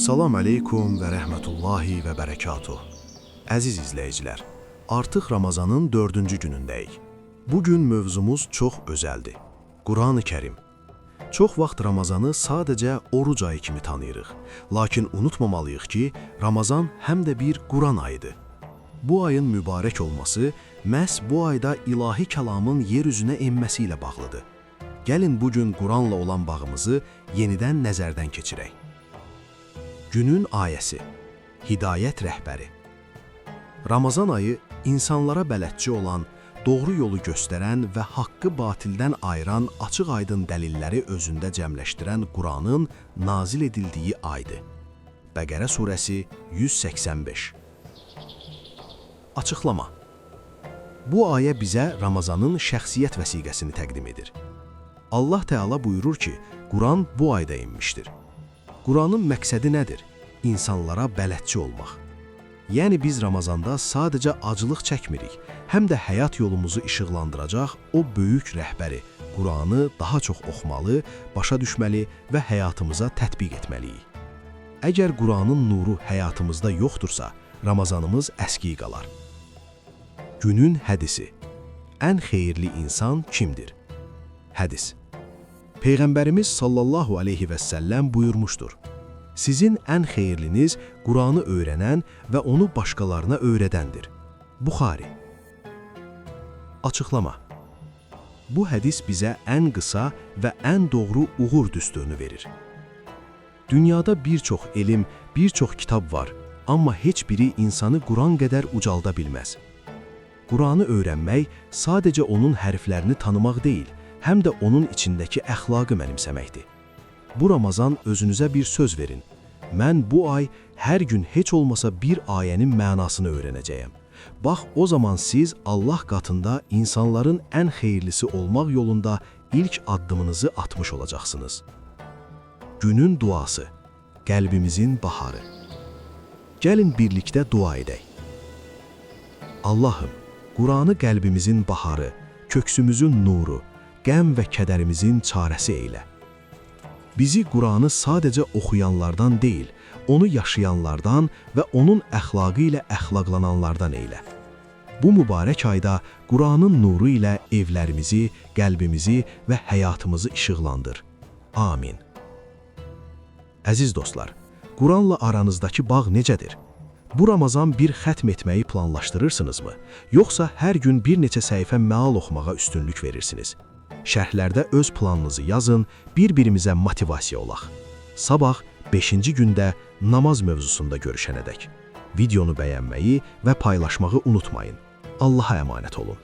Salam əleykum və rəhmətullahi və bərəkatuh. Əziz izləyicilər, artıq Ramazanın 4-cü günündəyik. Bu gün mövzumuz çox özəldir. Qur'an-ı Kərim. Çox vaxt Ramazanı sadəcə oruc ayı kimi tanıyırıq. Lakin unutmamalıyıq ki, Ramazan həm də bir Quran ayıdır. Bu ayın mübarək olması məhz bu ayda ilahi kəlamın yer üzünə enməsi ilə bağlıdır. Gəlin bu gün Quranla olan bağımızı yenidən nəzərdən keçirək. Günün ayəsi. Hidayət rəhbəri. Ramazan ayı insanlara bələdçi olan, doğru yolu göstərən və haqqı batildən ayıran açıq-aydın dəlilləri özündə cəmləşdirən Quranın nazil edildiyi aydır. Bəqərə surəsi 185. Açıqlama. Bu ayə bizə Ramazanın şəxsiyyət vəsiqəsini təqdim edir. Allah Teala buyurur ki, Quran bu ayda inmişdir. Quranın məqsədi nədir? İnsanlara bələdçi olmaq. Yəni biz Ramazanda sadəcə aclıq çəkmirik, həm də həyat yolumuzu işıqlandıracaq o böyük rəhbəri, Quranı daha çox oxumalı, başa düşməli və həyatımıza tətbiq etməliyik. Əgər Quranın nuru həyatımızda yoxdursa, Ramazanımız əski qalar. Günün hədisi. Ən xeyirli insan kimdir? Hədis. Peyğəmbərimiz sallallahu aleyhi və səlləm buyurmuşdur. Sizin ən xeyirliniz Quranı öyrənən və onu başqalarına öyrədəndir. Buxari. Açıqlama. Bu hədis bizə ən qısa və ən doğru uğur düsturunu verir. Dünyada bir çox elm, bir çox kitab var, amma heç biri insanı Quran qədər ucalda bilməz. Quranı öyrənmək sadəcə onun hərflərini tanımaq deyil, həm də onun içindəki əxlaqı mənimsəməkdir. Bu Ramazan özünüzə bir söz verin. Mən bu ay hər gün heç olmasa bir ayənin mənasını öyrənəcəyəm. Bax, o zaman siz Allah qatında insanların ən xeyirlisi olmaq yolunda ilk addımınızı atmış olacaqsınız. Günün duası, qəlbimizin baharı. Gəlin birlikdə dua edək. Allahım, Quranı qəlbimizin baharı, köksümüzün nuru, qəm və kədərimizin çarəsi eylə. Bizi Quranı sadəcə oxuyanlardan deyil, onu yaşayanlardan və onun əxlaqı ilə əxlaqlananlardan eylə. Bu mübarək ayda Quranın nuru ilə evlərimizi, qəlbimizi və həyatımızı işıqlandır. Amin. Əziz dostlar, Quranla aranızdakı bağ necədir? Bu Ramazan bir xətm etməyi planlaşdırırsınızmı? Yoxsa hər gün bir neçə səhifə məal oxumağa üstünlük verirsiniz? Şərhlərdə öz planınızı yazın, bir-birimizə motivasiya olaq. Sabah 5-ci gündə namaz mövzusunda görüşənədək. Videonu bəyənməyi və paylaşmağı unutmayın. Allaha əmanət olun.